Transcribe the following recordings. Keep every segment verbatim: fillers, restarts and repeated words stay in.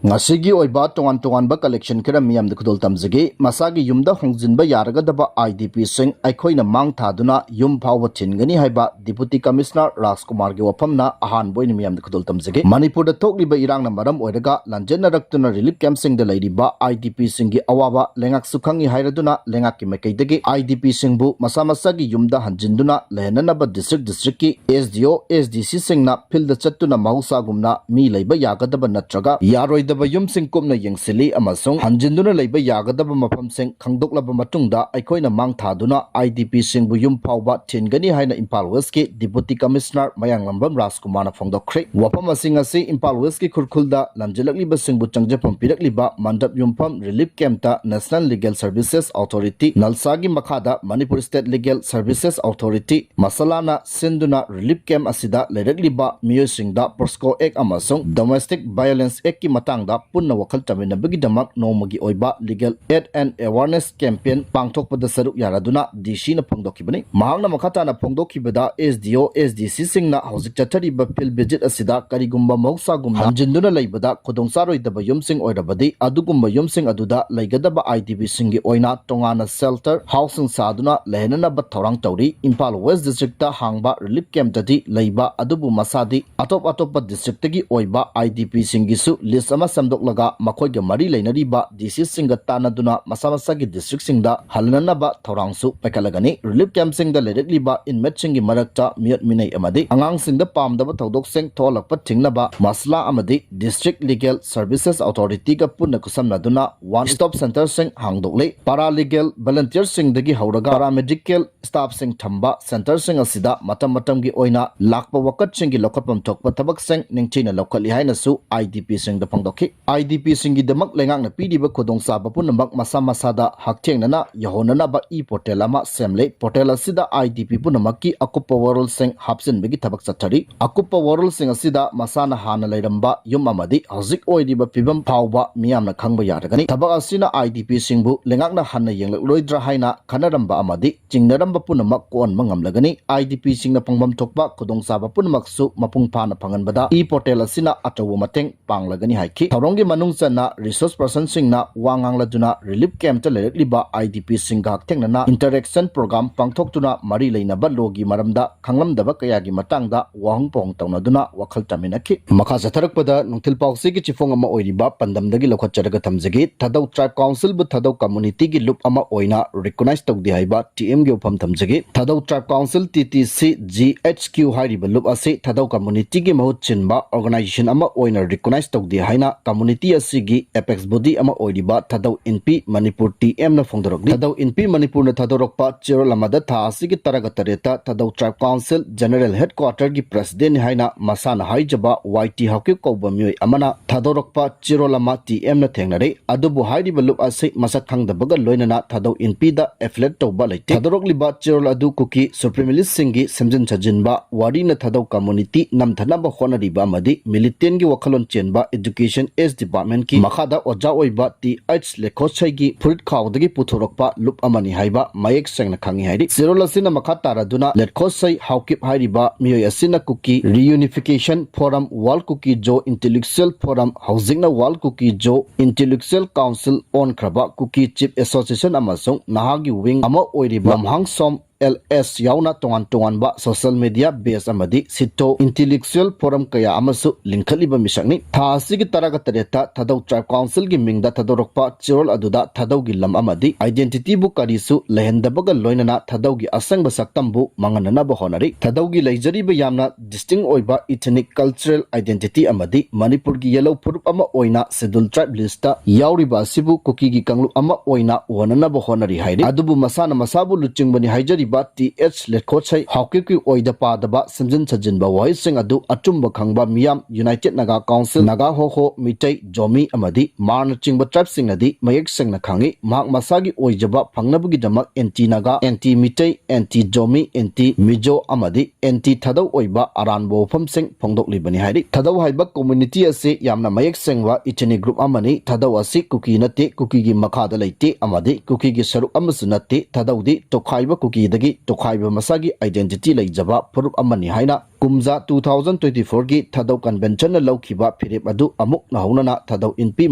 ꯉꯁꯤꯒꯤ ꯑꯣꯏꯕ ꯇꯣꯉꯥꯟ ꯇꯣꯉꯥꯟꯕ collection ꯈꯔ ꯃꯤꯌꯥꯝꯗ ꯈꯨꯗꯣꯜ ꯇꯝꯖꯒꯦ꯫ ꯃꯁꯥꯒꯤ ꯌꯨꯝꯗ ꯍꯣꯡꯖꯤꯟꯕ ꯌꯥꯔꯒꯗꯕ IDPꯁꯤꯡ ꯑꯩꯈꯣꯏꯅ ꯃꯥꯡ ꯊꯥꯗꯨꯅ ꯌꯨꯝ ꯐꯥꯎꯕ ꯊꯤꯟꯒꯅꯤ ꯍꯥꯏꯕ Deputy Commissioner ꯔꯥꯖꯀꯨꯃꯥꯔꯒꯤ ꯋꯥꯐꯝꯅ ꯑꯍꯥꯟꯕ ꯑꯣꯏꯅ ꯃꯤꯌꯥꯝꯗ ꯈꯨꯗꯣꯜ ꯇꯝꯖꯒꯦ꯫ ꯃꯅꯤꯄꯨꯔꯗ ꯊꯣꯛꯂꯤꯕ ꯏꯔꯥꯡꯅ ꯃꯔꯝ ꯑꯣꯏꯔꯒ ꯂꯥꯟꯖꯦꯟꯅꯔꯛꯇꯨꯅ relief campꯁꯤꯡꯗ ꯂꯩꯔꯤꯕ IDPꯁꯤꯡꯒꯤ ꯑꯋꯥꯕ ꯂꯩꯉꯥꯛꯁꯨ ꯈꯪꯏ ꯍꯥꯏꯔꯗꯨꯅ ꯂꯩꯉꯥꯛꯀꯤ ꯃꯥꯏꯀꯩꯗꯒꯤ IDPꯁꯤꯡꯕꯨ ꯃꯁꯥ ꯃꯁꯥꯒꯤ ꯌꯨꯝꯗ ꯍꯟꯖꯤꯟꯗꯨꯅ ꯂꯩꯍꯟꯅꯅꯕ district districtꯀꯤ SDO, SDCꯁꯤꯡꯅ fieldꯗ ꯆꯠꯇꯨꯅ ꯃꯍꯧꯁꯥꯒꯨꯝꯅ ꯃꯤ ꯂꯩꯕ ꯌꯥꯒꯗꯕ ꯅꯠꯇ꯭ꯔꯒ ꯌꯥꯔꯣꯏꯗꯕ ꯌꯨꯝꯁꯤꯡ ꯀꯨꯞꯅ ꯌꯦꯡꯁꯤꯜꯂꯤ ꯑꯃꯁꯨꯡ ꯍꯟꯖꯤꯟꯗꯨꯅ ꯂꯩꯕ ꯌꯥꯒꯗꯕ ꯃꯐꯝꯁꯤꯡ ꯈꯪꯗꯣꯛꯂꯕ ꯃꯇꯨꯡꯗ ꯑꯩꯈꯣꯏꯅ ꯃꯥꯡ ꯊꯥꯗꯨꯅ IDPꯁꯤꯡꯕꯨ ꯌꯨꯝ ꯐꯥꯎꯕ ꯊꯤꯟꯒꯅꯤ ꯍꯥꯏꯅ ꯏꯝꯐꯥꯜ Westꯀꯤ Deputy Commissioner ꯃꯌꯥꯡꯂꯝꯕꯝ ꯔꯥꯖꯀꯨꯃꯥꯔꯅ ꯐꯣꯡꯗꯣꯛꯈ꯭ꯔꯦ꯫ ꯋꯥꯐꯝ ꯑꯁꯤꯡ ꯑꯁꯤ ꯏꯝꯐꯥꯜ Westꯀꯤ ꯈꯨꯔꯈꯨꯜꯗ ꯂꯝꯖꯤꯜꯂꯛꯂꯤꯕꯁꯤꯡꯕꯨ ꯆꯪꯖꯐꯝ ꯄꯤꯔꯛꯂꯤꯕ ꯃꯟꯗꯞ ꯌꯨꯝꯐꯝ relief campꯇ National Legal Services Authority, ꯅꯜꯁꯥꯒꯤ ꯃꯈꯥꯗ Manipur State Legal Services Authority, ꯃꯁꯥꯂꯥꯅ ꯁꯤꯟꯗꯨꯅ relief camp ꯑꯁꯤꯗ ꯂꯩꯔꯛꯂꯤꯕ ꯃꯤꯑꯣꯏꯁꯤꯡꯗ POCSO Act ꯑꯃꯁꯨꯡ Domestic Violence Actꯀꯤ ꯃꯇꯥꯡꯗ ꯄꯨꯟꯅ ꯋꯥꯈꯜ ꯇꯥꯃꯤꯟꯅꯕꯒꯤꯗꯃꯛ ꯅꯣꯡꯃꯒꯤ ꯑꯣꯏꯕ legal aid and awareness campaign ꯄꯥꯡꯊꯣꯛꯄꯗ ꯁꯔꯨꯛ ꯌꯥꯔꯗꯨꯅ DCꯅ ꯐꯣꯡꯗꯣꯛꯈꯤꯕꯅꯤ꯫ ꯃꯍꯥꯛꯅ ꯃꯈꯥ ꯇꯥꯅ ꯐꯣꯡꯗꯣꯛꯈꯤꯕꯗ, SDO, SDCꯁꯤꯡꯅ ꯍꯧꯖꯤꯛ ꯆꯠꯊꯔꯤꯕ field visit ꯑꯁꯤꯗ ꯀꯔꯤꯒꯨꯝꯕ ꯃꯍꯧꯁꯥꯒꯨꯝꯅ ꯍꯟꯖꯤꯟꯗꯨꯅ ꯂꯩꯕꯗ ꯈꯨꯗꯣꯡꯆꯥꯔꯣꯏꯗꯕ ꯌꯨꯝꯁꯤꯡ ꯑꯣꯏꯔꯕꯗꯤ, ꯑꯗꯨꯒꯨꯝꯕ ꯌꯨꯝꯁꯤꯡ ꯑꯗꯨꯗ ꯂꯩꯒꯗꯕ IDPꯁꯤꯡꯒꯤ ꯑꯣꯏꯅ ꯇꯣꯉꯥꯟꯅ shelter houseꯁꯤꯡ ꯁꯥꯗꯨꯅ ꯂꯩꯍꯟꯅꯅꯕ ꯊꯧꯔꯥꯡ ꯇꯧꯔꯤ꯫ ꯏꯝꯐꯥꯜ West districtꯇ ꯍꯥꯡꯕ relief campꯇꯗꯤ ꯂꯩꯕ ꯑꯗꯨꯕꯨ ꯃꯁꯥꯗꯤ ꯑꯇꯣꯞ ꯑꯇꯣꯞꯄ districtꯇꯒꯤ ꯑꯣꯏꯕ IDPꯁꯤꯡꯒꯤꯁꯨ list ꯑꯃ ꯁꯦꯝꯗꯣꯛꯂꯒ ꯃꯈꯣꯏꯒ ꯃꯔꯤ ꯂꯩꯅꯔꯤꯕ DCꯁꯤꯡꯒ ꯇꯥꯟꯅꯗꯨꯅ ꯃꯁꯥ ꯃꯁꯥꯒꯤ districtꯁꯤꯡꯗ ꯍꯜꯍꯟꯅꯕ ꯊꯧꯔꯥꯡꯁꯨ ꯄꯥꯏꯈꯠꯂꯒꯅꯤ꯫ Relief campꯁꯤꯡꯗ ꯂꯩꯔꯛꯂꯤꯕ inmateꯁꯤꯡꯒꯤ ꯃꯔꯛꯇ ꯃꯤꯑꯣꯠ ꯃꯤꯅꯩ ꯑꯃꯗꯤ ꯑꯉꯥꯡꯁꯤꯡꯗ ꯄꯥꯝꯗꯕ ꯊꯧꯗꯣꯛꯁꯤꯡ ꯊꯣꯛꯍꯜꯂꯛꯄ ꯊꯤꯡꯅꯕ ꯃꯁꯥꯂꯥ ꯑꯃꯗꯤ District Legal Services Authorityꯒ ꯄꯨꯟꯅ ꯈꯨꯠꯁꯝꯅꯗꯨꯅ one stop centreꯁꯤꯡ ꯍꯥꯡꯗꯣꯛꯂꯤ꯫ Paralegal volunteerꯁꯤꯡꯗꯒꯤ ꯍꯧꯔꯒ paramedical staffꯁꯤꯡ ꯊꯝꯕ centreꯁꯤꯡ ꯑꯁꯤꯗ ꯃꯇꯝ ꯃꯇꯝꯒꯤ ꯑꯣꯏꯅ ꯂꯥꯛꯄ ꯋꯥꯀꯠꯁꯤꯡꯒꯤ ꯂꯧꯈꯠꯐꯝ ꯊꯣꯛꯄ ꯊꯕꯛꯁꯤꯡ ꯅꯤꯡꯊꯤꯅ ꯂꯧꯈꯠꯂꯤ ꯍꯥꯏꯅꯁꯨ IDPꯁꯤꯡꯗ ꯐꯣꯡꯗꯣꯛꯈꯤ꯫ IDPꯁꯤꯡꯒꯤꯗꯃꯛ ꯂꯩꯉꯥꯛꯅ ꯄꯤꯔꯤꯕ ꯈꯨꯗꯣꯡꯆꯥꯕ ꯄꯨꯝꯅꯃꯛ ꯃꯁꯥ ꯃꯁꯥꯗ ꯍꯛꯊꯦꯡꯅꯅ ꯌꯧꯍꯟꯅꯅꯕ e-portal ꯑꯃ ꯁꯦꯝꯂꯦ꯫ Portal ꯑꯁꯤꯗ IDP ꯄꯨꯝꯅꯃꯛꯀꯤ ꯑꯀꯨꯞꯄ ꯋꯥꯔꯣꯜꯁꯤꯡ ꯍꯥꯞꯆꯤꯟꯕꯒꯤ ꯊꯕꯛ ꯆꯠꯊꯔꯤ꯫ ꯑꯀꯨꯞꯄ ꯋꯥꯔꯣꯜꯁꯤꯡ ꯑꯁꯤꯗ ꯃꯁꯥꯅ ꯍꯥꯟꯅ ꯂꯩꯔꯝꯕ ꯌꯨꯝ ꯑꯃꯗꯤ ꯍꯧꯖꯤꯛ ꯑꯣꯏꯔꯤꯕ ꯐꯤꯕꯝ ꯐꯥꯎꯕ ꯃꯤꯌꯥꯝꯅ ꯈꯪꯕ ꯌꯥꯔꯒꯅꯤ꯫ ꯊꯕꯛ ꯑꯁꯤꯅ IDPꯁꯤꯡꯕꯨ ꯂꯩꯉꯥꯛꯅ ꯍꯟꯅ ꯌꯦꯡꯂꯛꯂꯣꯏꯗ꯭ꯔꯥ ꯍꯥꯏꯅ ꯈꯟꯅꯔꯝꯕ ꯑꯃꯗꯤ ꯆꯤꯡꯅꯔꯝꯕ ꯄꯨꯝꯅꯃꯛ ꯀꯣꯛꯍꯟꯕ ꯉꯝꯂꯒꯅꯤ꯫ IDPꯁꯤꯡꯅ ꯐꯪꯐꯝ ꯊꯣꯛꯄ ꯈꯨꯗꯣꯡꯆꯥꯕ ꯄꯨꯝꯅꯃꯛꯁꯨ ꯃꯄꯨꯡ ꯐꯥꯅ ꯐꯪꯍꯟꯕꯗ e-portal ꯑꯁꯤꯅ ꯑꯆꯧꯕ ꯃꯇꯦꯡ ꯄꯥꯡꯂꯒꯅꯤ ꯍꯥꯏꯈꯤ꯫ ꯊꯧꯔꯝꯒꯤ ꯃꯅꯨꯡ ꯆꯟꯅ resource personꯁꯤꯡꯅ ꯋꯥ ꯉꯥꯡꯂꯗꯨꯅ relief campꯇ ꯂꯩꯔꯛꯂꯤꯕ IDPꯁꯤꯡꯒ ꯍꯛꯊꯦꯡꯅꯅ interaction program ꯄꯥꯡꯊꯣꯛꯇꯨꯅ ꯃꯔꯤ ꯂꯩꯅꯕ lawꯒꯤ ꯃꯔꯝꯗ ꯈꯪꯂꯝꯗꯕ ꯀꯌꯥꯒꯤ ꯃꯇꯥꯡꯗ ꯋꯥꯍꯪ ꯄꯥꯎꯍꯪ ꯇꯧꯅꯗꯨꯅ ꯋꯥꯈꯜ ꯇꯥꯃꯤꯟꯅꯈꯤ꯫ ꯃꯈꯥ ꯆꯠꯊꯔꯛꯄꯗ ꯅꯨꯡꯊꯤꯜ ꯄꯥꯎꯆꯦꯒꯤ ꯆꯤꯐꯣꯡ ꯑꯃ ꯑꯣꯏꯔꯤꯕ ꯄꯥꯟꯗꯝꯗꯒꯤ ꯂꯧꯈꯠꯆꯔꯒ ꯊꯝꯖꯒꯦ꯫ ꯊꯥꯗꯧ tribe councilꯕꯨ ꯊꯥꯗꯧ communityꯒꯤ ꯂꯨꯞ ꯑꯃ ꯑꯣꯏꯅ recognize ꯇꯧꯗꯦ ꯍꯥꯏꯕ TMꯒꯤ ꯋꯥꯐꯝ ꯊꯝꯖꯒꯦ꯫ ꯊꯥꯗꯧ tribe council TTC GHQ ꯍꯥꯏꯔꯤꯕ ꯂꯨꯞ ꯑꯁꯤ ꯊꯥꯗꯧ communityꯒꯤ ꯃꯍꯨꯠ ꯁꯤꯟꯕ organization ꯑꯃ ꯑꯣꯏꯅ recognize ꯇꯧꯗꯦ ꯍꯥꯏꯅ community ꯑꯁꯤꯒꯤ apex body ꯑꯃ ꯑꯣꯏꯔꯤꯕ ꯊꯥꯗꯧ ꯏꯟꯄꯤ ꯃꯅꯤꯄꯨꯔ TMꯅ ꯐꯣꯡꯗꯣꯔꯛꯂꯤ꯫ ꯊꯥꯗꯧ ꯏꯟꯄꯤ ꯃꯅꯤꯄꯨꯔꯅ ꯊꯥꯗꯣꯔꯛꯄ ꯆꯦꯔꯣꯜ ꯑꯃꯗ ꯊꯥ ꯑꯁꯤꯒꯤ ꯇꯔꯥꯒ ꯇꯔꯦꯠꯇ ꯊꯥꯗꯧ tribe council general headquarterꯒꯤ presidentꯅꯤ ꯍꯥꯏꯅ ꯃꯁꯥꯅ ꯍꯥꯏꯖꯕ YT ꯍꯥꯎꯀꯤꯞ ꯀꯧꯕ ꯃꯤꯑꯣꯏ ꯑꯃꯅ ꯊꯥꯗꯣꯔꯛꯄ ꯆꯦꯔꯣꯜ ꯑꯃ TMꯅ ꯊꯦꯡꯅꯔꯦ꯫ ꯑꯗꯨꯕꯨ ꯍꯥꯏꯔꯤꯕ ꯂꯨꯞ ꯑꯁꯤ ꯃꯁꯛ ꯈꯪꯗꯕꯒ ꯂꯣꯏꯅꯅ ꯊꯥꯗꯧ ꯏꯟꯄꯤꯗ affiliate ꯇꯧꯕ ꯂꯩꯇꯦ꯫ ꯊꯥꯗꯣꯔꯛꯂꯤꯕ ꯆꯦꯔꯣꯜ ꯑꯗꯨ ꯀꯨꯀꯤ supremacistꯁꯤꯡꯒꯤ ꯁꯦꯝꯖꯤꯟ ꯁꯥꯖꯤꯟꯕ ꯋꯥꯔꯤꯅ ꯊꯥꯗꯧ community ꯅꯝꯊꯅꯕ ꯍꯣꯠꯅꯔꯤꯕ ꯑꯃꯗꯤ militantꯒꯤ ꯋꯥꯈꯜꯂꯣꯟ ꯆꯦꯟꯕ education age departmentꯀꯤ ꯃꯈꯥꯗ ꯑꯣꯖꯥ ꯑꯣꯏꯕ TH ꯂꯦꯈꯣꯁꯩꯒꯤ ꯐꯨꯔꯤꯠ ꯈꯥꯎꯗꯒꯤ ꯄꯨꯊꯣꯔꯛꯄ ꯂꯨꯞ ꯑꯃꯅꯤ ꯍꯥꯏꯕ ꯃꯌꯦꯛ ꯁꯦꯡꯅ ꯈꯪꯉꯤ ꯍꯥꯏꯔꯤ꯫ ꯆꯦꯔꯣꯜ ꯑꯁꯤꯅ ꯃꯈꯥ ꯇꯥꯔꯗꯨꯅ ꯂꯦꯠꯈꯣꯁꯩ ꯍꯥꯎꯀꯤꯞ ꯍꯥꯏꯔꯤꯕ ꯃꯤꯑꯣꯏ ꯑꯁꯤꯅ ꯀꯨꯀꯤ reunification forum, World Kuki Zo intellectual forum, ꯍꯧꯖꯤꯛꯅ World Kuki Zo intellectual council ꯑꯣꯟꯈ꯭ꯔꯕ ꯀꯨꯀꯤ chief association ꯑꯃꯁꯨꯡ ꯅꯍꯥꯒꯤ wing ꯑꯃ ꯑꯣꯏꯔꯤꯕ ꯂꯝꯍꯥꯡꯁꯣꯝ LS ꯌꯥꯎꯅ ꯇꯣꯉꯥꯟ ꯇꯣꯉꯥꯟꯕ social media base ꯑꯃꯗꯤ ꯁꯤꯇꯣ intellectual forum ꯀꯌꯥ ꯑꯃꯁꯨ ꯂꯤꯡꯈꯠꯂꯤꯕ ꯃꯤꯁꯛꯅꯤ꯫ ꯊꯥ ꯑꯁꯤꯒꯤ ꯇꯔꯥꯒ ꯇꯔꯦꯠꯇ ꯊꯥꯗꯧ tribe councilꯒꯤ ꯃꯤꯡꯗ ꯊꯥꯗꯣꯔꯛꯄ ꯆꯦꯔꯣꯜ ꯑꯗꯨꯗ ꯊꯥꯗꯧꯒꯤ ꯂꯝ ꯑꯃꯗꯤ identityꯕꯨ ꯀꯔꯤꯁꯨ ꯂꯩꯍꯟꯗꯕꯒ ꯂꯣꯏꯅꯅ ꯊꯥꯗꯧꯒꯤ ꯑꯁꯦꯡꯕ ꯁꯛꯇꯝꯕꯨ ꯃꯥꯡꯍꯟꯅꯅꯕ ꯍꯣꯠꯅꯔꯤ꯫ ꯊꯥꯗꯧꯒꯤ ꯂꯩꯖꯔꯤꯕ ꯌꯥꯝꯅ distinct ꯑꯣꯏꯕ ethnic cultural identity ꯑꯃꯗꯤ ꯃꯅꯤꯄꯨꯔꯒꯤ ꯌꯦꯜꯍꯧ ꯐꯨꯔꯨꯞ ꯑꯃ ꯑꯣꯏꯅ schedule tribe listꯇ ꯌꯥꯎꯔꯤꯕ ꯑꯁꯤꯕꯨ ꯀꯨꯀꯤꯒꯤ ꯀꯥꯡꯂꯨꯞ ꯑꯃ ꯑꯣꯏꯅ ꯎꯍꯟꯅꯅꯕ ꯍꯣꯠꯅꯔꯤ ꯍꯥꯏꯔꯤ꯫ ꯑꯗꯨꯕꯨ ꯃꯁꯥꯅ ꯃꯁꯥꯕꯨ ꯂꯨꯆꯤꯡꯕꯅꯤ ꯍꯥꯏꯖꯔꯤꯕ TH ꯂꯦꯠꯈꯣꯠꯁꯩ ꯍꯥꯎꯀꯤꯞꯀꯤ ꯑꯣꯏꯗ ꯄꯥꯗꯕ ꯁꯦꯝꯖꯤꯟ ꯁꯥꯖꯤꯟꯕ ꯋꯥꯍꯩꯁꯤꯡ ꯑꯗꯨ ꯑꯆꯨꯝꯕ ꯈꯪꯕ ꯃꯤꯌꯥꯝ, United Naga Council, Naga ꯍꯣꯍꯣ, Meitei, Zomi ꯑꯃꯗꯤ ꯃꯥꯔꯅꯆꯤꯡꯕ tribeꯁꯤꯡꯅꯗꯤ ꯃꯌꯦꯛ ꯁꯦꯡꯅ ꯈꯪꯏ꯫ ꯃꯍꯥꯛ ꯃꯁꯥꯒꯤ ꯑꯣꯏꯖꯕ ꯐꯪꯅꯕꯒꯤꯗꯃꯛ anti Naga, anti Meitei, anti Zomi, anti ꯃꯤꯖꯣ ꯑꯃꯗꯤ anti ꯊꯥꯗꯧ ꯑꯣꯏꯕ ꯑꯔꯥꯟꯕ ꯋꯥꯐꯝꯁꯤꯡ ꯐꯣꯡꯗꯣꯛꯂꯤꯕꯅꯤ ꯍꯥꯏꯔꯤ꯫ ꯊꯥꯗꯧ ꯍꯥꯏꯕ community ꯑꯁꯤ ꯌꯥꯝꯅ ꯃꯌꯦꯛ ꯁꯦꯡꯕ ethnic group ꯑꯃꯅꯤ꯫ ꯊꯥꯗꯧ ꯑꯁꯤ ꯀꯨꯀꯤ ꯅꯠꯇꯦ, ꯀꯨꯀꯤꯒꯤ ꯃꯈꯥꯗ ꯂꯩꯇꯦ ꯑꯃꯗꯤ ꯀꯨꯀꯤꯒꯤ ꯁꯔꯨꯛ ꯑꯃꯁꯨ ꯅꯠꯇꯦ꯫ ꯊꯥꯗꯧꯗꯤ ꯇꯣꯈꯥꯏꯕ ꯀꯨꯀꯤꯗꯒꯤ ꯇꯣꯈꯥꯏꯕ ꯃꯁꯥꯒꯤ identity ꯂꯩꯖꯕ ꯐꯨꯔꯨꯞ ꯑꯃꯅꯤ ꯍꯥꯏꯅ ꯀꯨꯝꯖꯥ two thousand twenty four ꯒꯤ ꯊꯥꯗꯧ convention ꯅ ꯂꯧꯈꯤꯕ ꯐꯤꯔꯦꯞ ꯑꯗꯨ ꯑꯃꯨꯛ ꯅꯧꯍꯧꯅꯅ ꯊꯥꯗꯧ ꯏꯟꯄꯤ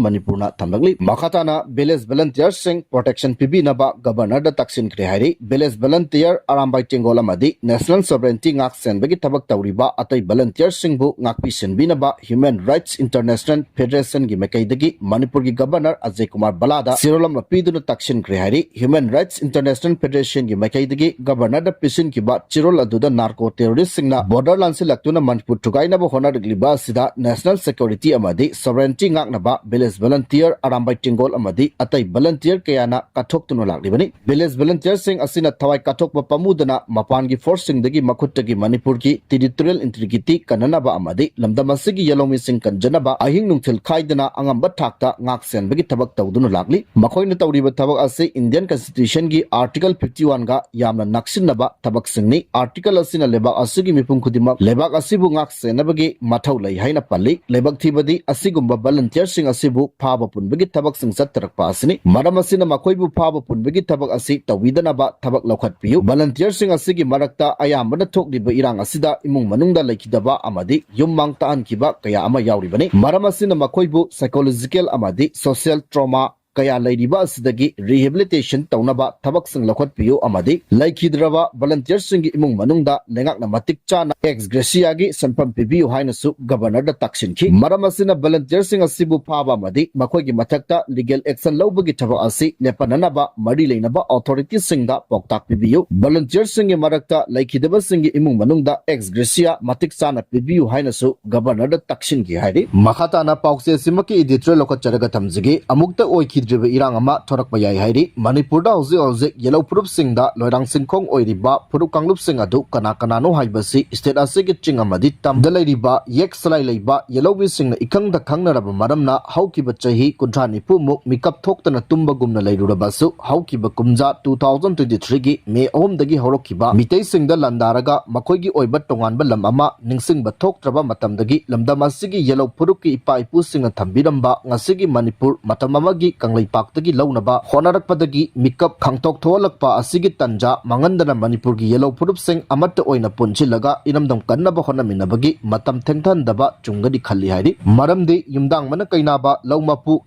ꯃꯅꯤꯄꯨꯔꯅ ꯊꯝꯂꯛꯂꯤ꯫ ꯃꯈꯥ ꯇꯥꯅ village volunteer ꯁꯤꯡ protection ꯄꯤꯕꯤꯅꯕ Governor ꯗ ꯇꯛꯁꯤꯟꯈ꯭ꯔꯦ ꯍꯥꯏꯔꯤ꯫ Village volunteer, ꯑꯔꯥꯝꯕꯥꯏ ꯇꯦꯡꯒꯣꯜ ꯑꯃꯗꯤ national sovereignty ꯉꯥꯛ ꯁꯦꯟꯕꯒꯤ ꯊꯕꯛ ꯇꯧꯔꯤꯕ ꯑꯇꯩ volunteer ꯁꯤꯡꯕꯨ ꯉꯥꯛꯄꯤ ꯁꯦꯟꯕꯤꯅꯕ Human Rights International Federation ꯒꯤ ꯃꯥꯏꯀꯩꯗꯒꯤ ꯃꯅꯤꯄꯨꯔꯒꯤ Governor ꯑꯖꯌ ꯀꯨꯃꯥꯔ ꯕꯂꯥꯗ ꯆꯦꯔꯣꯜ ꯑꯃ ꯄꯤꯗꯨꯅ ꯇꯛꯁꯤꯟꯈ꯭ꯔꯦ ꯍꯥꯏꯔꯤ꯫ Human Rights International Federation ꯒꯤ ꯃꯥꯏꯀꯩꯗꯒꯤ Governor ꯗ ꯄꯤꯁꯤꯟꯈꯤꯕ ꯆꯦꯔꯣꯜ ꯑꯗꯨꯗ narco terrorist ꯁꯤꯡꯅ border ꯂꯥꯟꯁꯤꯜꯂꯛꯇꯨꯅ ꯃꯅꯤꯄꯨꯔ ꯊꯨꯒꯥꯏꯅꯕ ꯍꯣꯠꯅꯔꯛꯂꯤꯕ ꯑꯁꯤꯗ national security ꯑꯃꯗꯤ sovereignty ꯉꯥꯛꯅꯕ village volunteer ꯑꯔꯥꯝꯕꯥꯏ ꯇꯦꯡꯒꯣꯜ ꯑꯃꯗꯤ ꯑꯇꯩ volunteer ꯀꯌꯥꯅ ꯀꯠꯊꯣꯛꯇꯨꯅ ꯂꯥꯛꯂꯤꯕꯅꯤ꯫ Village volunteer ꯁꯤꯡ ꯑꯁꯤꯅ ꯊꯋꯥꯏ ꯀꯠꯊꯣꯛꯄ ꯄꯥꯝꯃꯨꯗꯅ ꯃꯄꯥꯟꯒꯤ force ꯁꯤꯡꯗꯒꯤ ꯃꯈꯨꯠꯇꯒꯤ ꯃꯅꯤꯄꯨꯔꯒꯤ territorial integrity ꯀꯟꯅꯅꯕ ꯑꯃꯗꯤ ꯂꯝꯗꯝ ꯑꯁꯤꯒꯤ ꯌꯦꯜꯍꯧꯃꯤꯁꯤꯡ ꯀꯟꯖꯅꯕ ꯑꯍꯤꯡ ꯅꯨꯡꯊꯤꯜ ꯈꯥꯏꯗꯅ ꯑꯉꯝꯕ ꯊꯥꯛꯇ ꯉꯥꯛ ꯁꯦꯟꯕꯒꯤ ꯊꯕꯛ ꯇꯧꯗꯨꯅ ꯂꯥꯛꯂꯤ꯫ ꯃꯈꯣꯏꯅ ꯇꯧꯔꯤꯕ ꯊꯕꯛ ꯑꯁꯤ Indian Constitution ꯒꯤ Article fifty one ꯒ ꯌꯥꯝꯅ ꯅꯛꯁꯤꯟꯅꯕ ꯊꯕꯛꯁꯤꯡꯅꯤ꯫ Article ꯑꯁꯤꯅ ꯂꯩꯕꯥꯛ ꯑꯁꯤꯒꯤ ꯃꯤꯄꯨꯝ ꯈꯨꯗꯤꯡꯃꯛ ꯂꯩꯕꯥꯛ ꯑꯁꯤꯕꯨ ꯉꯥꯛ ꯁꯦꯟꯅꯕꯒꯤ ꯃꯊꯧ ꯂꯩ ꯍꯥꯏꯅ ꯄꯜꯂꯤ꯫ ꯂꯥꯏꯕꯛ ꯊꯤꯕꯗꯤ ꯑꯁꯤꯒꯨꯝꯕ volunteer ꯁꯤꯡ ꯑꯁꯤꯕꯨ ꯐꯥꯕ ꯄꯨꯟꯕꯒꯤ ꯊꯕꯛꯁꯤꯡ ꯆꯠꯊꯔꯛꯄ ꯑꯁꯤꯅꯤ꯫ ꯃꯔꯝ ꯑꯁꯤꯅ ꯃꯈꯣꯏꯕꯨ ꯐꯥꯕ ꯄꯨꯟꯕꯒꯤ ꯊꯕꯛ ꯑꯁꯤ ꯇꯧꯕꯤꯗꯅꯕ ꯊꯕꯛ ꯂꯧꯈꯠꯄꯤꯌꯨ꯫ Volunteer ꯁꯤꯡ ꯑꯁꯤꯒꯤ ꯃꯔꯛꯇ ꯑꯌꯥꯝꯕꯅ ꯊꯣꯛꯂꯤꯕ ꯏꯔꯥꯡ ꯑꯁꯤꯗ ꯏꯃꯨꯡ ꯃꯅꯨꯡꯗ ꯂꯩꯈꯤꯗꯕ ꯑꯃꯗꯤ ꯌꯨꯝ ꯃꯥꯡ ꯇꯥꯍꯟꯈꯤꯕ ꯀꯌꯥ ꯑꯃ ꯌꯥꯎꯔꯤꯕꯅꯤ꯫ ꯃꯔꯝ ꯑꯁꯤꯅ ꯃꯈꯣꯏꯕꯨ psychological ꯑꯃꯗꯤ social trauma ꯀꯌꯥ ꯂꯩꯔꯤꯕ ꯑꯁꯤꯗꯒꯤ rehabilitation ꯇꯧꯅꯕ ꯊꯕꯛꯁꯤꯡ ꯂꯧꯈꯠꯄꯤꯌꯨ ꯑꯃꯗꯤ ꯂꯩꯈꯤꯗ꯭ꯔꯕ volunteer ꯁꯤꯡꯒꯤ ꯏꯃꯨꯡ ꯃꯅꯨꯡꯗ ꯂꯩꯉꯥꯛꯅ ꯃꯇꯤꯛ ꯆꯥꯅ ex gratia ꯒꯤ ꯁꯦꯟꯐꯝ ꯄꯤꯕꯤꯌꯨ ꯍꯥꯏꯅꯁꯨ Governor ꯗ ꯇꯛꯁꯤꯟꯈꯤ꯫ ꯃꯔꯝ ꯑꯁꯤꯅ volunteer ꯁꯤꯡ ꯑꯁꯤꯕꯨ ꯐꯥꯕ ꯑꯃꯗꯤ ꯃꯈꯣꯏꯒꯤ ꯃꯊꯛꯇ legal action ꯂꯧꯕꯒꯤ ꯊꯕꯛ ꯑꯁꯤ ꯂꯦꯞꯍꯟꯅꯅꯕ ꯃꯔꯤ ꯂꯩꯅꯕ authority ꯁꯤꯡꯗ ꯄꯥꯎꯇꯥꯛ ꯄꯤꯕꯤꯌꯨ꯫ Volunteer ꯁꯤꯡꯒꯤ ꯃꯔꯛꯇ ꯂꯩꯈꯤꯗꯕꯁꯤꯡꯒꯤ ꯏꯃꯨꯡ ꯃꯅꯨꯡꯗ ex gratia ꯃꯇꯤꯛ ꯆꯥꯅ ꯄꯤꯕꯤꯌꯨ ꯍꯥꯏꯅꯁꯨ Governor ꯗ ꯇꯛꯁꯤꯟꯈꯤ ꯍꯥꯏꯔꯤ꯫ ꯃꯈꯥ ꯇꯥꯅ ꯄꯥꯎꯆꯦ ꯑꯁꯤꯃꯛꯀꯤ editorial ꯂꯧꯈꯠꯆꯔꯒ ꯊꯝꯖꯒꯦ꯫ ꯑꯃꯨꯛꯇ ꯑꯣꯏꯈꯤꯗ꯭ꯔꯤꯕ ꯏꯔꯥꯡ ꯑꯃ ꯊꯣꯔꯛꯄ ꯌꯥꯏ ꯍꯥꯏꯔꯤ꯫ ꯃꯅꯤꯄꯨꯔꯗ ꯍꯧꯖꯤꯛ ꯍꯧꯖꯤꯛ ꯌꯦꯜꯍꯧ ꯐꯨꯔꯨꯞꯁꯤꯡꯗ ꯂꯣꯏꯔꯥꯡ ꯁꯤꯡꯈꯣꯡ ꯑꯣꯏꯔꯤꯕ ꯐꯨꯔꯨꯞ ꯀꯥꯡꯂꯨꯞꯁꯤꯡ ꯑꯗꯨ ꯀꯅꯥ ꯀꯅꯥꯅꯣ ꯍꯥꯏꯕꯁꯤ state ꯑꯁꯤꯒꯤ ꯆꯤꯡ ꯑꯃꯗꯤ ꯇꯝꯗ ꯂꯩꯔꯤꯕ ꯌꯦꯛ ꯁꯂꯥꯏ ꯂꯩꯕ ꯌꯦꯜꯍꯧꯃꯤꯁꯤꯡꯅ ꯏꯈꯪꯗ ꯈꯪꯅꯔꯕ ꯃꯔꯝꯅ ꯍꯧꯈꯤꯕ ꯆꯍꯤ ꯀꯨꯟꯊ꯭ꯔꯥ ꯅꯤꯐꯨꯃꯨꯛ ꯃꯤꯀꯞ ꯊꯣꯛꯇꯅ ꯇꯨꯝꯕꯒꯨꯝꯅ ꯂꯩꯔꯨꯔꯕꯁꯨ ꯍꯧꯈꯤꯕ ꯀꯨꯝꯖꯥ two thousand twenty three ꯒꯤ ꯃꯦ ꯑꯍꯨꯝꯗꯒꯤ ꯍꯧꯔꯛꯈꯤꯕ ꯃꯤꯇꯩꯁꯤꯡꯗ ꯂꯥꯟꯗꯥꯔꯒ ꯃꯈꯣꯏꯒꯤ ꯑꯣꯏꯕ ꯇꯣꯉꯥꯟꯕ ꯂꯝ ꯑꯃ ꯅꯤꯡꯁꯤꯡꯕ ꯊꯣꯛꯇ꯭ꯔꯕ ꯃꯇꯝꯗꯒꯤ ꯂꯝꯗꯝ ꯑꯁꯤꯒꯤ ꯌꯦꯜꯍꯧ ꯐꯨꯔꯨꯞꯀꯤ ꯏꯄꯥ ꯏꯄꯨꯁꯤꯡꯅ ꯊꯝꯕꯤꯔꯝꯕ ꯉꯁꯤꯒꯤ ꯃꯅꯤꯄꯨꯔ ꯃꯇꯝ ꯑꯃꯒꯤ ꯂꯩꯄꯥꯛꯇꯒꯤ ꯂꯧꯅꯕ ꯍꯣꯠꯅꯔꯛꯄꯗꯒꯤ ꯃꯤꯀꯞ ꯈꯪꯊꯣꯛ ꯊꯣꯛꯍꯜꯂꯛꯄ ꯑꯁꯤꯒꯤ ꯇꯟꯖꯥ ꯃꯥꯡꯍꯟꯗꯅ ꯃꯅꯤꯄꯨꯔꯒꯤ ꯌꯦꯜꯍꯧ ꯐꯨꯔꯨꯞꯁꯤꯡ ꯑꯃꯠꯇ ꯑꯣꯏꯅ ꯄꯨꯟꯁꯤꯜꯂꯒ ꯏꯔꯝꯗꯝ ꯀꯟꯅꯕ ꯍꯣꯠꯅꯃꯤꯟꯅꯕꯒꯤ ꯃꯇꯝ ꯊꯦꯡꯊꯍꯟꯗꯕ ꯆꯨꯝꯒꯅꯤ ꯈꯜꯂꯤ ꯍꯥꯏꯔꯤ꯫ ꯃꯔꯝꯗꯤ ꯌꯨꯝꯗꯥꯡꯕꯅ ꯀꯩꯅꯥꯕ, ꯂꯧ ꯃꯄꯨ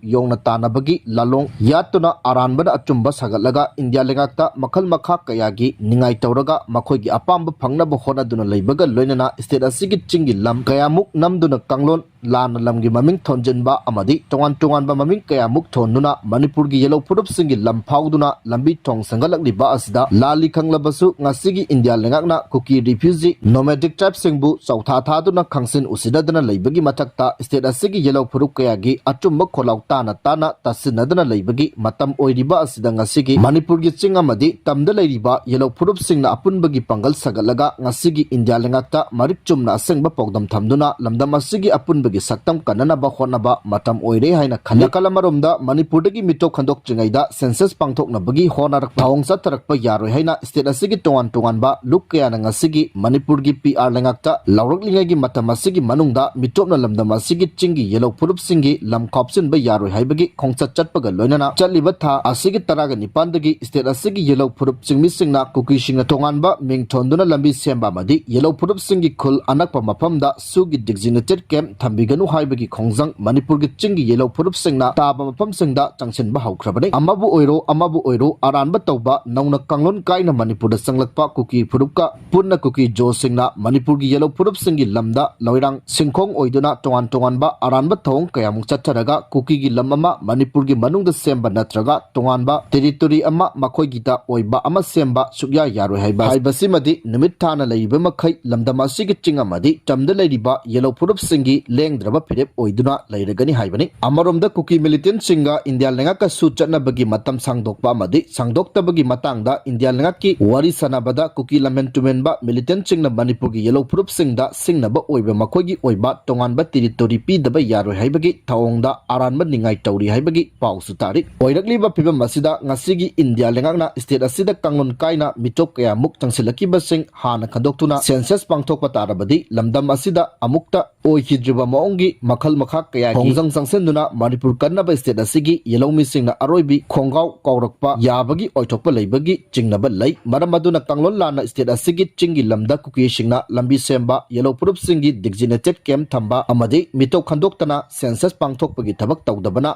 ꯌꯣꯡꯅ ꯇꯥꯅꯕꯒꯤ ꯂꯥꯂꯣꯡ ꯌꯥꯠꯇꯨꯅ ꯑꯔꯥꯟꯕꯅ ꯑꯆꯨꯝꯕ ꯁꯥꯒꯠꯂꯒ ꯏꯟꯗꯤꯌꯥ ꯂꯩꯉꯥꯛꯇ ꯃꯈꯜ ꯃꯈꯥ ꯀꯌꯥꯒꯤ ꯅꯤꯡꯉꯥꯏ ꯇꯧꯔꯒ ꯃꯈꯣꯏꯒꯤ ꯑꯄꯥꯝꯕ ꯐꯪꯅꯕ ꯍꯣꯠꯅꯗꯨꯅ ꯂꯩꯕꯒ ꯂꯣꯏꯅꯅ ꯁ꯭ꯇꯦꯠ ꯑꯁꯤꯒꯤ ꯆꯤꯡꯒꯤ ꯂꯝ ꯀꯌꯥꯃꯨꯛ ꯅꯝꯗꯨꯅ ꯀꯥꯡꯂꯣꯟ ꯂꯥꯟꯅ ꯂꯝꯒꯤ ꯃꯃꯤꯡ ꯊꯣꯟꯖꯤꯟꯕ ꯑꯃꯗꯤ ꯇꯣꯉꯥꯟ ꯇꯣꯉꯥꯟꯕ ꯃꯃꯤꯡ ꯀꯌꯥꯃꯨꯛ ꯊꯣꯟꯗꯨꯅ ꯃꯅꯤꯄꯨꯔꯒꯤ ꯌꯦꯜꯍꯧ ꯐꯨꯔꯨꯞꯁꯤꯡꯒꯤ ꯂꯝ ꯐꯥꯎꯗꯨꯅ ꯂꯝꯕꯤ ꯊꯣꯡ ꯁꯦꯝꯒꯠꯂꯛꯂꯤꯕ ꯑꯁꯤꯗ ꯂꯥꯜꯂꯤ ꯈꯪꯂꯕꯁꯨ ꯉꯁꯤꯒꯤ ꯏꯟꯗꯤꯌꯥ ꯂꯩꯉꯥꯛꯅ ꯀꯨꯀꯤ refugee nomadic tribeꯁꯤꯡꯕꯨ ꯆꯧꯊꯥ ꯊꯥꯗꯨꯅ ꯈꯪꯁꯤꯟ ꯎꯁꯤꯟꯅꯗꯅ ꯂꯩꯕꯒꯤ ꯃꯊꯛꯇ ꯁ꯭ꯇꯦꯠ ꯑꯁꯤꯒꯤ ꯌꯦꯜꯍꯧ ꯐꯨꯔꯨꯞ ꯀꯌꯥꯒꯤ ꯑꯆꯨꯝꯕ ꯈꯣꯜꯂꯥꯎ ꯇꯥꯅ ꯇꯥꯅ ꯇꯥꯁꯤꯟꯅꯗꯨꯅ ꯂꯩꯕꯒꯤ ꯃꯇꯝ ꯑꯣꯏꯔꯤꯕ ꯑꯁꯤꯗ ꯉꯁꯤꯒꯤ ꯃꯅꯤꯄꯨꯔꯒꯤ ꯆꯤꯡ ꯑꯃꯗꯤ ꯇꯝꯗ ꯂꯩꯔꯤꯕ ꯌꯦꯜꯍꯧ ꯐꯨꯔꯨꯞꯁꯤꯡꯅ ꯑꯄꯨꯟꯕꯒꯤ ꯄꯥꯡꯒꯜ ꯁꯥꯒꯠꯂꯒ ꯉꯁꯤꯒꯤ ꯏꯟꯗꯤꯌꯥ ꯂꯩꯉꯥꯛꯇ ꯃꯔꯤꯛ ꯆꯨꯝꯅ ꯑꯁꯦꯡꯕ ꯄꯥꯎꯗꯝ ꯊꯝꯗꯨꯅ ꯂꯝꯗꯝ ꯑꯁꯤꯒꯤ ꯑꯄꯨꯟꯕꯒꯤ ꯁꯛꯇꯝ ꯀꯟꯅꯅꯕ ꯍꯣꯠꯅꯕ ꯃꯇꯝ ꯑꯣꯏꯔꯦ ꯍꯥꯏꯅ ꯈꯜꯂꯤ꯫ ꯅꯥꯀꯜ ꯑꯃꯔꯣꯝꯗ ꯃꯅꯤꯄꯨꯔꯗꯒꯤ ꯃꯤꯇꯣꯞ ꯈꯟꯗꯣꯛꯇ꯭ꯔꯤꯉꯩꯗ census ꯄꯥꯡꯊꯣꯛꯅꯕꯒꯤ ꯍꯣꯠꯅꯔꯛꯄ ꯊꯧꯑꯣꯡ ꯆꯠꯊꯔꯛꯄ ꯌꯥꯔꯣꯏ ꯍꯥꯏꯅ ꯁ꯭ꯇꯦꯠ ꯑꯁꯤꯒꯤ ꯇꯣꯉꯥꯟ ꯇꯣꯉꯥꯟꯕ ꯂꯨꯞ ꯀꯌꯥꯅ ꯉꯁꯤꯒꯤ ꯃꯅꯤꯄꯨꯔꯒꯤ PR ꯂꯩꯉꯥꯛꯇ ꯂꯥꯎꯔꯛꯂꯤꯉꯩꯒꯤ ꯃꯇꯝ ꯑꯁꯤꯒꯤ ꯃꯅꯨꯡꯗ ꯃꯤꯇꯣꯞꯅ ꯂꯝꯗꯝ ꯑꯁꯤꯒꯤ ꯆꯤꯡꯒꯤ ꯌꯦꯜꯍꯧ ꯐꯨꯔꯨꯞꯁꯤꯡꯒꯤ ꯂꯝ ꯈꯥꯎꯞꯁꯤꯟꯕ ꯌꯥꯔꯣꯏ ꯍꯥꯏꯕꯒꯤ ꯈꯣꯡꯆꯠ ꯆꯠꯄꯒ ꯂꯣꯏꯅꯅ ꯆꯠꯂꯤꯕ ꯊꯥ ꯑꯁꯤꯒꯤ ꯇꯔꯥꯒ ꯅꯤꯄꯥꯟꯗꯒꯤ ꯁ꯭ꯇꯦꯠ ꯑꯁꯤꯒꯤ ꯌꯦꯜꯍꯧ ꯐꯨꯔꯨꯞ ꯆꯤꯡꯃꯤꯁꯤꯡꯅ ꯀꯨꯀꯤꯁꯤꯡꯅ ꯇꯣꯉꯥꯟꯕ ꯃꯤꯡ ꯊꯣꯟꯗꯨꯅ ꯂꯝꯕꯤ ꯁꯦꯝꯕ ꯑꯃꯗꯤ ꯌꯦꯜꯍꯧ ꯐꯨꯔꯨꯞꯁꯤꯡꯒꯤ ꯈꯨꯜ ꯑꯅꯛꯄ ꯃꯐꯝꯗ ꯁꯨꯒꯤ designated camp ꯊꯝꯕꯤꯒꯅꯨ ꯍꯥꯏꯕꯒꯤ ꯈꯣꯡꯖꯪ ꯃꯅꯤꯄꯨꯔꯒꯤ ꯆꯤꯡꯒꯤ ꯌꯦꯜꯍꯧ ꯐꯨꯔꯨꯞꯁꯤꯡꯅ ꯇꯥꯕ ꯃꯐꯝꯁꯤꯡꯗ ꯆꯪꯁꯤꯟꯕ ꯍꯧꯈ꯭ꯔꯕꯅꯤ꯫ ꯑꯃꯕꯨ ꯑꯣꯏꯔꯣ, ꯑꯃꯕꯨ ꯑꯣꯏꯔꯣ, ꯑꯔꯥꯟꯕ ꯇꯧꯕ ꯅꯧꯅ ꯀꯥꯡꯂꯣꯟ ꯀꯥꯏꯅ ꯃꯅꯤꯄꯨꯔꯗ ꯆꯪꯂꯛꯄ ꯀꯨꯀꯤ ꯐꯨꯔꯨꯞꯀ ꯄꯨꯟꯅ ꯀꯨꯀꯤ ꯖꯣꯁꯤꯡꯅ ꯃꯅꯤꯄꯨꯔꯒꯤ ꯌꯦꯜꯍꯧ ꯐꯨꯔꯨꯞꯁꯤꯡꯒꯤ ꯂꯝꯗ ꯂꯣꯏꯔꯥꯡ ꯁꯤꯡꯈꯣꯡ ꯑꯣꯏꯗꯨꯅ ꯇꯣꯉꯥꯟ ꯇꯣꯉꯥꯟꯕ ꯑꯔꯥꯟꯕ ꯊꯧꯑꯣꯡ ꯀꯌꯥꯃꯨꯛ ꯆꯠꯊꯔꯒ ꯀꯨꯀꯤꯒꯤ ꯂꯝ ꯑꯃ ꯃꯅꯤꯄꯨꯔꯒꯤ ꯃꯅꯨꯡꯗ ꯁꯦꯝꯕ ꯅꯠꯇ꯭ꯔꯒ ꯇꯣꯉꯥꯟꯕ territory ꯑꯃ ꯃꯈꯣꯏꯒꯤꯗ ꯑꯣꯏꯕ ꯑꯃ ꯁꯦꯝꯕ ꯁꯨꯛꯌꯥ ꯌꯥꯔꯣꯏ ꯍꯥꯏꯕ ꯍꯥꯏꯕꯁꯤꯃꯗꯤ ꯅꯨꯃꯤꯠ ꯊꯥꯅ ꯂꯩꯔꯤꯕ ꯃꯈꯩ ꯂꯝꯗꯝ ꯑꯁꯤꯒꯤ ꯆꯤꯡ ꯑꯃꯗꯤ ꯇꯝꯗ ꯂꯩꯔꯤꯕ ꯌꯦꯜꯍꯧ ꯐꯨꯔꯨꯞꯁꯤꯡꯒꯤ ꯂꯦꯡꯗ꯭ꯔꯕ ꯐꯤꯔꯦꯞ ꯑꯣꯏꯗꯨꯅ ꯂꯩꯔꯒꯅꯤ ꯍꯥꯏꯕꯅꯤ꯫ ꯑꯃꯔꯣꯝꯗ ꯀꯨꯀꯤ militantꯁꯤꯡꯒ ꯏꯟꯗꯤꯌꯥ ꯂꯩꯉꯥꯛꯀꯁꯨ ꯆꯠꯅꯕꯒꯤ ꯃꯇꯝ ꯁꯥꯡꯗꯣꯛꯄ ꯑꯃꯗꯤ ꯁꯥꯡꯗꯣꯛꯇꯕꯒꯤ ꯃꯇꯥꯡꯗ ꯏꯟꯗꯤꯌꯥ ꯂꯩꯉꯥꯛꯀꯤ ꯋꯥꯔꯤ ꯁꯥꯟꯅꯕꯗ ꯀꯨꯀꯤ ꯂꯝꯍꯦꯟ ꯇꯨꯃꯦꯟꯕ militantꯁꯤꯡꯅ ꯃꯅꯤꯄꯨꯔꯒꯤ ꯌꯦꯜꯍꯧ ꯐꯨꯔꯨꯞꯁꯤꯡꯗ ꯁꯤꯡꯅꯕ ꯑꯣꯏꯕ ꯃꯈꯣꯏꯒꯤ ꯑꯣꯏꯕ ꯇꯣꯉꯥꯟꯕ territory ꯄꯤꯗꯕ ꯌꯥꯔꯣꯏ ꯍꯥꯏꯕꯒꯤ ꯊꯧꯑꯣꯡꯗ ꯑꯔꯥꯟꯕ ꯅꯤꯡꯉꯥꯏ ꯇꯧꯔꯤ ꯍꯥꯏꯕꯒꯤ ꯄꯥꯎꯁꯨ ꯇꯥꯔꯤ꯫ ꯑꯣꯏꯔꯛꯂꯤꯕ ꯐꯤꯕꯝ ꯑꯁꯤꯗ ꯉꯁꯤꯒꯤ ꯏꯟꯗꯤꯌꯥ ꯂꯩꯉꯥꯛꯅ ꯁ꯭ꯇꯦꯠ ꯑꯁꯤꯗ ꯀꯥꯡꯂꯣꯟ ꯀꯥꯏꯅ ꯃꯤꯇꯣꯞ ꯀꯌꯥꯃꯨꯛ ꯆꯪꯁꯤꯜꯂꯛꯈꯤꯕꯁꯤꯡ ꯍꯥꯟꯅ ꯈꯟꯗꯣꯛꯇꯨꯅ census ꯄꯥꯡꯊꯣꯛꯄ ꯇꯥꯔꯕꯗꯤ ꯂꯝꯗꯝ ꯑꯁꯤꯗ ꯑꯃꯨꯛꯇ ꯑꯣꯏꯈꯤꯗ꯭ꯔꯤꯕ ꯃꯑꯣꯡꯒꯤ ꯃꯈꯜ ꯃꯈꯥ ꯀꯌꯥꯒꯤ ꯈꯣꯡꯖꯪ ꯆꯪꯁꯤꯟꯗꯨꯅ ꯃꯅꯤꯄꯨꯔ ꯀꯟꯅꯕ ꯁ꯭ꯇꯦꯠ ꯑꯁꯤꯒꯤ ꯂꯧꯃꯤꯁꯤꯡꯅ ꯑꯔꯣꯏꯕꯤ ꯈꯣꯡꯒꯥꯎ ꯀꯥꯎꯔꯛꯄ ꯌꯥꯕꯒꯤ ꯑꯣꯏꯊꯣꯛꯄ ꯂꯩꯕꯒꯤ ꯆꯤꯡꯅꯕ ꯂꯩ꯫ ꯃꯔꯝ ꯑꯗꯨꯅ ꯀꯥꯡꯂꯣꯟ ꯂꯥꯟꯅ state ꯑꯁꯤꯒꯤ ꯆꯤꯡꯒꯤ ꯂꯝꯗ ꯀꯨꯀꯤꯁꯤꯡꯅ ꯂꯝꯕꯤ ꯁꯦꯝꯕ, ꯌꯦꯜꯍꯧ ꯐꯨꯔꯨꯞꯁꯤꯡꯒꯤ designated camp ꯊꯝꯕ ꯑꯃꯗꯤ ꯃꯤꯇꯧ ꯈꯟꯗꯣꯛꯇꯅ census ꯄꯥꯡꯊꯣꯛꯄꯒꯤ ꯊꯕꯛ ꯇꯧꯗꯕꯅ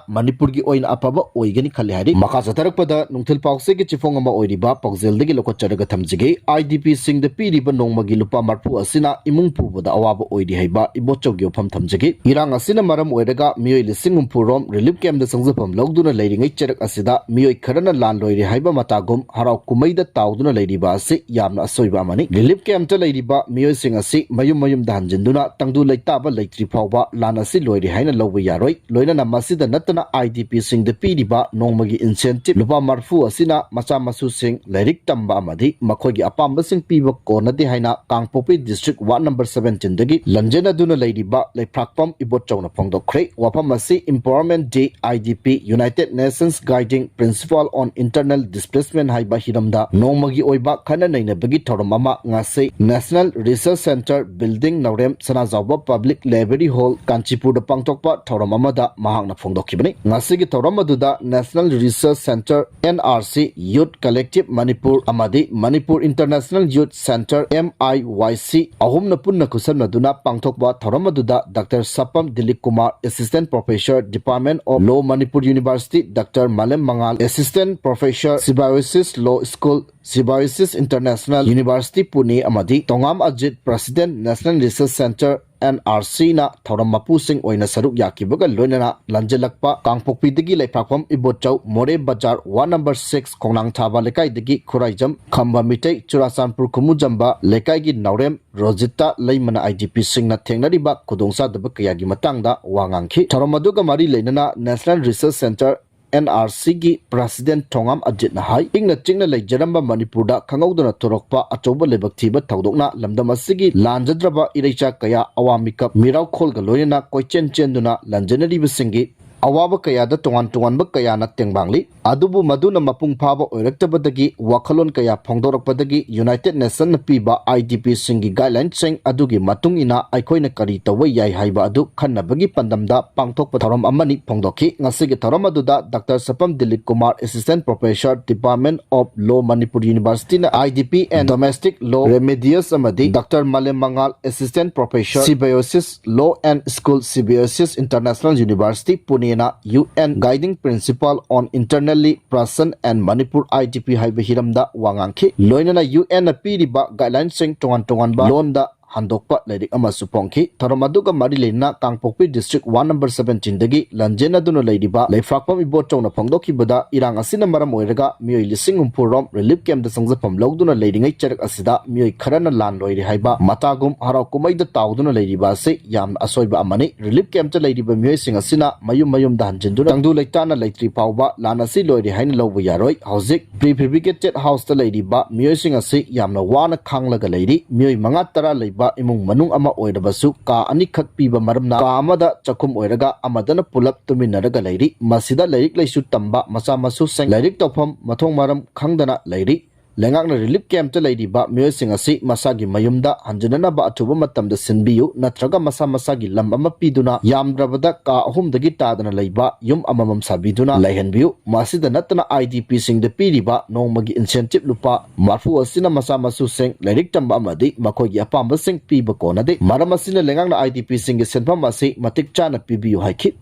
ꯃꯅꯤꯄꯨꯔꯒꯤ ꯑꯣꯏꯅ ꯑꯐꯕ ꯑꯣꯏꯒꯅꯤ ꯈꯜꯂꯤ ꯍꯥꯏꯔꯤ꯫ ꯃꯈꯥ ꯆꯠꯊꯔꯛꯄꯗ ꯅꯨꯡꯊꯤꯜ ꯄꯥꯎꯆꯦꯒꯤ ꯆꯤꯐꯣꯡ ꯑꯃ ꯑꯣꯏꯔꯤꯕ ꯄꯥꯎꯖꯦꯜꯗꯒꯤ ꯂꯧꯈꯠꯆꯔꯒ ꯊꯝꯖꯒꯦ꯫ IDPꯁꯤꯡꯗ ꯄꯤꯔꯤꯕ ꯅꯣꯡꯃꯒꯤ ꯂꯨꯄꯥ ꯃꯔꯐꯨ ꯑꯁꯤꯅ ꯏꯃꯨꯡ ꯄꯨꯕꯗ ꯑꯋꯥꯕ ꯑꯣꯏꯔꯤ ꯍꯥꯏꯕ ꯏꯕꯣꯆꯧꯒꯤ ꯋꯥꯐꯝ ꯊꯝꯖꯒꯦ꯫ ꯏꯔꯥꯡ ꯑꯁꯤꯅ ꯃꯔꯝ ꯑꯣꯏꯔꯒ ꯃꯤꯑꯣꯏ ꯂꯤꯁꯤꯡ ꯍꯨꯝꯐꯨ ꯔꯣꯝ relief campꯇ ꯆꯪꯖꯐꯝ ꯂꯧꯗꯨꯅ ꯂꯩꯔꯤꯉꯩ ꯆꯩꯔꯛ ꯑꯁꯤꯗ ꯃꯤꯑꯣꯏ ꯈꯔꯅ ꯂꯥꯟ ꯂꯣꯏꯔꯦ ꯍꯥꯏꯕ ꯃꯇꯥꯒꯨꯝ ꯍꯔꯥꯎ ꯀꯨꯝꯍꯩꯗ ꯇꯥꯎꯗꯨꯅ ꯂꯩꯔꯤꯕ ꯑꯁꯤ ꯌꯥꯝꯅ ꯑꯁꯣꯏꯕ ꯑꯃꯅꯤ꯫ Relief campꯇ ꯂꯩꯔꯤꯕ ꯃꯤꯑꯣꯏꯁꯤꯡ ꯑꯁꯤ ꯃꯌꯨꯝ ꯃꯌꯨꯝꯗ ꯍꯟꯖꯤꯟꯗꯨꯅ ꯇꯪꯗꯨ ꯂꯩꯇꯥꯕ ꯂꯩꯇ꯭ꯔꯤ ꯐꯥꯎꯕ ꯂꯥꯟ ꯑꯁꯤ ꯂꯣꯏꯔꯦ ꯍꯥꯏꯅ ꯂꯧꯕ ꯌꯥꯔꯣꯏ꯫ ꯂꯣꯏꯅꯅ ꯃꯁꯤꯗ ꯅꯠꯇꯅ IDPꯁꯤꯡꯗ ꯄꯤꯔꯤꯕ ꯅꯣꯡꯃꯒꯤ incentive ꯂꯨꯄꯥ ꯃꯔꯐꯨ ꯑꯁꯤꯅ ꯃꯆꯥ ꯃꯁꯨꯁꯤꯡ ꯂꯥꯏꯔꯤꯛ ꯇꯝꯕ ꯑꯃꯗꯤ ꯃꯈꯣꯏꯒꯤ ꯑꯄꯥꯝꯕꯁꯤꯡ ꯄꯤꯕ ꯀꯣꯟꯅꯗꯦ ꯍꯥꯏꯅ ꯀꯥꯡꯄꯣꯛꯄꯤ district ward number seventeenꯗꯒꯤ ꯂꯟꯖꯦꯟꯅꯗꯨꯅ ꯂꯩꯔꯤꯕ ꯂꯩꯐ꯭ꯔꯥꯛꯄꯝ ꯏꯕꯣꯆꯧꯅ ꯐꯣꯡꯗꯣꯛꯈ꯭ꯔꯦ꯫ ꯋꯥꯐꯝ ꯑꯁꯤ Empowerment Day, IDP, United Nations Guiding Principle on Internal Displacement ꯍꯥꯏꯕ ꯍꯤꯔꯝꯗ ꯅꯣꯡꯃꯒꯤ ꯑꯣꯏꯕ ꯈꯟꯅ ꯅꯩꯅꯕꯒꯤ ꯊꯧꯔꯝ ꯑꯃ ꯉꯁꯤ National Research Centre Building, ꯅꯥꯎꯔꯦꯝ, ꯁꯅꯥꯖꯥꯎꯕ Public Library Hall, ꯀꯥꯟꯆꯤꯄꯨꯔꯗ ꯄꯥꯡꯊꯣꯛꯄ ꯊꯧꯔꯝ ꯑꯃꯗ ꯃꯍꯥꯛꯅ ꯐꯣꯡꯗꯣꯛꯈꯤꯕꯅꯤ꯫ ꯉꯁꯤꯒꯤ ꯊꯧꯔꯝ ꯑꯗꯨꯗ National Research Centre, NRC, Youth Collective Manipur ꯑꯃꯗꯤ Manipur International Youth Centre, MIYC, ꯑꯍꯨꯝꯅ ꯄꯨꯟꯅ ꯈꯨꯠꯁꯝꯅꯗꯨꯅ ꯄꯥꯡꯊꯣꯛꯄ ꯊꯧꯔꯝ ꯑꯗꯨꯗ Doctor ꯁꯄꯝ Dilip Kumar, Assistant Professor, Department of Law, Manipur University, Doctor ꯃꯥꯂꯦꯝ ꯃꯉꯥꯜ, Assistant Professor, Symbiosis Law School, Symbiosis International University, Pune, ꯑꯃꯗꯤ ꯇꯣꯉꯥꯝ Ajit, President, National Research Centre, NRCꯅ ꯊꯧꯔꯝ ꯃꯄꯨꯁꯤꯡ ꯑꯣꯏꯅ ꯁꯔꯨꯛ ꯌꯥꯈꯤꯕꯒ ꯂꯣꯏꯅꯅ ꯂꯟꯖꯦꯜꯂꯛꯄ ꯀꯥꯡꯄꯣꯛꯄꯤꯗꯒꯤ ꯂꯩꯐ꯭ꯔꯥꯛꯄꯝ ꯏꯕꯣꯆꯧ, ꯃꯣꯔꯦ ꯕꯖꯥꯔ, ward number six, ꯈꯣꯡꯅꯥꯡ ꯊꯥꯕ ꯂꯩꯀꯥꯏꯗꯒꯤ ꯈꯨꯔꯥꯏꯖꯝ ꯈꯝꯕ ꯃꯤꯇꯩ, ꯆꯨꯔꯥꯆꯥꯟꯄꯨꯔ ꯈꯨꯃꯨꯖꯝꯕ ꯂꯩꯀꯥꯏꯒꯤ ꯅꯥꯎꯔꯦꯝ ꯔꯣꯖꯤꯇꯥ ꯂꯩꯃꯅ IDPꯁꯤꯡꯅ ꯊꯦꯡꯅꯔꯤꯕ ꯈꯨꯗꯣꯡꯆꯥꯗꯕ ꯀꯌꯥꯒꯤ ꯃꯇꯥꯡꯗ ꯋꯥ ꯉꯥꯡꯈꯤ꯫ ꯊꯧꯔꯝ ꯑꯗꯨꯒ ꯃꯔꯤ ꯂꯩꯅꯅ National Research Centre, NRCꯒꯤ President ꯊꯣꯉꯥꯝ ꯑꯖꯤꯠꯅ ꯍꯥꯏ, ꯏꯪꯅ ꯆꯤꯛꯅ ꯂꯩꯖꯔꯝꯕ ꯃꯅꯤꯄꯨꯔꯗ ꯈꯪꯍꯧꯗꯅ ꯊꯣꯔꯛꯄ ꯑꯆꯧꯕ ꯂꯥꯏꯕꯛ ꯊꯤꯕ ꯊꯧꯗꯣꯛꯅ ꯂꯝꯗꯝ ꯑꯁꯤꯒꯤ ꯂꯥꯟꯖꯗ꯭ꯔꯕ ꯏꯔꯩꯆꯥ ꯀꯌꯥ, ꯑꯋꯥ ꯃꯤꯀꯞ, ꯃꯤꯔꯥꯎꯈꯣꯜꯒ ꯂꯣꯏꯅꯅ ꯀꯣꯏꯆꯦꯟ ꯆꯦꯟꯗꯨꯅ ꯂꯥꯟꯖꯅꯔꯤꯕꯁꯤꯡꯒꯤ ꯑꯋꯥꯕ ꯀꯌꯥꯗ ꯇꯣꯉꯥꯟ ꯇꯣꯉꯥꯟꯕ ꯀꯌꯥꯅ ꯇꯦꯡꯕꯥꯡꯂꯤ꯫ ꯑꯗꯨꯕꯨ ꯃꯗꯨꯅ ꯃꯄꯨꯡ ꯐꯥꯕ ꯑꯣꯏꯔꯛꯇꯕꯗꯒꯤ ꯋꯥꯈꯜꯂꯣꯟ ꯀꯌꯥ ꯐꯣꯡꯗꯣꯔꯛꯄꯗꯒꯤ United Nationꯅ ꯄꯤꯕ IDPꯁꯤꯡꯒꯤ guidelineꯁꯤꯡ ꯑꯗꯨꯒꯤ ꯃꯇꯨꯡ ꯏꯟꯅ ꯑꯩꯈꯣꯏꯅ ꯀꯔꯤ ꯇꯧꯕ ꯌꯥꯏ ꯍꯥꯏꯕ ꯑꯗꯨ ꯈꯟꯅꯕꯒꯤ ꯄꯥꯟꯗꯝꯗ ꯄꯥꯡꯊꯣꯛꯄ ꯊꯧꯔꯝ ꯑꯃꯅꯤ ꯐꯣꯡꯗꯣꯛꯈꯤ꯫ ꯉꯁꯤꯒꯤ ꯊꯧꯔꯝ ꯑꯗꯨꯗ Doctor ꯁꯄꯝ Dilip Kumar, Assistant Professor, Department of Law, Manipur Universityꯅ IDP and Domestic Law Remedies ꯑꯃꯗꯤ Doctor ꯃꯥꯂꯦꯝ ꯃꯉꯥꯜ, Assistant Professor, Symbiosis Law and School, Symbiosis International University, Puneꯅ UN Guiding Principle on Internally Person and Manipur IDP ꯍꯥꯏꯕ ꯍꯤꯔꯝꯗ ꯋꯥ ꯉꯥꯡꯈꯤ꯫ ꯂꯣꯏꯅꯅ UNꯅ ꯄꯤꯔꯤꯕ guidelineꯁꯤꯡ ꯇꯣꯉꯥꯟ ꯇꯣꯉꯥꯟꯕ ꯂꯣꯟꯗ ꯍꯟꯗꯣꯛꯄ ꯂꯥꯏꯔꯤꯛ ꯑꯃꯁꯨ ꯐꯣꯡꯈꯤ꯫ ꯊꯧꯔꯝ ꯑꯗꯨꯒ ꯃꯔꯤ ꯂꯩꯅꯅ ꯀꯥꯡꯄꯣꯛꯄꯤ District Ward number seventeenꯗꯒꯤ ꯂꯟꯖꯦꯟꯅꯗꯨꯅ ꯂꯩꯔꯤꯕ ꯂꯩꯐꯥꯛꯄꯝ ꯏꯕꯣꯆꯧꯅ ꯐꯣꯡꯗꯣꯛꯈꯤꯕꯗ, ꯏꯔꯥꯡ ꯑꯁꯤꯅ ꯃꯔꯝ ꯑꯣꯏꯔꯒ ꯃꯤꯑꯣꯏ ꯂꯤꯁꯤꯡ ꯍꯨꯝꯐꯨ ꯔꯣꯝ relief campꯇ ꯆꯪꯖꯐꯝ ꯂꯧꯗꯨꯅ ꯂꯩꯔꯤꯉꯩ ꯆꯔꯛ ꯑꯁꯤꯗ ꯃꯤꯑꯣꯏ ꯈꯔꯅ ꯂꯥꯟ ꯂꯣꯏꯔꯦ ꯍꯥꯏꯕ ꯃꯇꯥꯒꯨꯝ ꯍꯔꯥꯎ ꯀꯨꯝꯍꯩꯗ ꯇꯥꯎꯗꯨꯅ ꯂꯩꯔꯤꯕ ꯑꯁꯤ ꯌꯥꯝꯅ ꯑꯁꯣꯏꯕ ꯑꯃꯅꯤ꯫ Relief campꯇ ꯂꯩꯔꯤꯕ ꯃꯤꯑꯣꯏꯁꯤꯡ ꯑꯁꯤꯅ ꯃꯌꯨꯝ ꯃꯌꯨꯝꯗ ꯍꯟꯖꯤꯟꯗꯨꯅ ꯇꯪꯗꯨ ꯂꯩꯇꯥꯅ ꯂꯩꯇ꯭ꯔꯤ ꯐꯥꯎꯕ ꯂꯥꯟ ꯑꯁꯤ ꯂꯣꯏꯔꯦ ꯍꯥꯏꯅ ꯂꯧꯕ ꯌꯥꯔꯣꯏ꯫ ꯍꯧꯖꯤꯛ pre fabricated houseꯇ ꯂꯩꯔꯤꯕ ꯃꯤꯑꯣꯏꯁꯤꯡ ꯑꯁꯤ ꯌꯥꯝꯅ ꯋꯥꯅ ꯈꯥꯡꯂꯒ ꯂꯩꯔꯤ꯫ ꯃꯤꯑꯣꯏ ꯃꯉꯥ ꯇꯔꯥ ꯂꯩꯕ ꯏꯃꯨꯡ ꯃꯅꯨꯡ ꯑꯃ ꯑꯣꯏꯔꯕꯁꯨ ꯀꯥ ꯑꯅꯤꯈꯛ ꯄꯤꯕ ꯃꯔꯝꯅ ꯀꯥ ꯑꯃꯗ ꯆꯥꯛꯈꯨꯝ ꯑꯣꯏꯔꯒ ꯑꯃꯗꯅ ꯄꯨꯂꯞ ꯇꯨꯃꯤꯟꯅꯔꯒ ꯂꯩꯔꯤ꯫ ꯃꯁꯤꯗ ꯂꯥꯏꯔꯤꯛ ꯂꯥꯏꯁꯨ ꯇꯝꯕ ꯃꯆꯥ ꯃꯁꯨꯁꯤꯡ ꯂꯥꯏꯔꯤꯛ ꯇꯧꯐꯝ ꯃꯊꯣꯡ ꯃꯔꯝ ꯈꯪꯗꯅ ꯂꯩꯔꯤ꯫ ꯂꯩꯉꯥꯛꯅ relief campꯇ ꯂꯩꯔꯤꯕ ꯃꯤꯑꯣꯏꯁꯤꯡ ꯑꯁꯤ ꯃꯁꯥꯒꯤ ꯃꯌꯨꯝꯗ ꯍꯟꯖꯤꯟꯅꯅꯕ ꯑꯊꯨꯕ ꯃꯇꯝꯗ ꯁꯤꯟꯕꯤꯌꯨ, ꯅꯠꯇ꯭ꯔꯒ ꯃꯁꯥ ꯃꯁꯥꯒꯤ ꯂꯝ ꯑꯃ ꯄꯤꯗꯨꯅ ꯌꯥꯝꯗ꯭ꯔꯕꯗ ꯀꯥ ꯑꯍꯨꯝꯗꯒꯤ ꯇꯥꯗꯅ ꯂꯩꯕ ꯌꯨꯝ ꯑꯃꯃꯝ ꯁꯥꯕꯤꯗꯨꯅ ꯂꯩꯍꯟꯕꯤꯌꯨ꯫ ꯃꯁꯤꯗ ꯅꯠꯇꯅ IDPꯁꯤꯡꯗ ꯄꯤꯔꯤꯕ ꯅꯣꯡꯃꯒꯤ incentive ꯂꯨꯄꯥ ꯃꯔꯐꯨ ꯑꯁꯤꯅ ꯃꯆꯥ ꯃꯁꯨꯁꯤꯡ ꯂꯥꯏꯔꯤꯛ ꯇꯝꯕ ꯑꯃꯗꯤ ꯃꯈꯣꯏꯒꯤ ꯑꯄꯥꯝꯕꯁꯤꯡ ꯄꯤꯕ ꯀꯣꯟꯅꯗꯦ꯫ ꯃꯔꯝ ꯑꯁꯤꯅ ꯂꯩꯉꯥꯛꯅ IDPꯁꯤꯡꯒꯤ ꯁꯦꯟꯐꯝ ꯑꯁꯤ ꯃꯇꯤꯛ ꯆꯥꯅ ꯄꯤꯕꯤꯌꯨ ꯍꯥꯏꯈꯤ꯫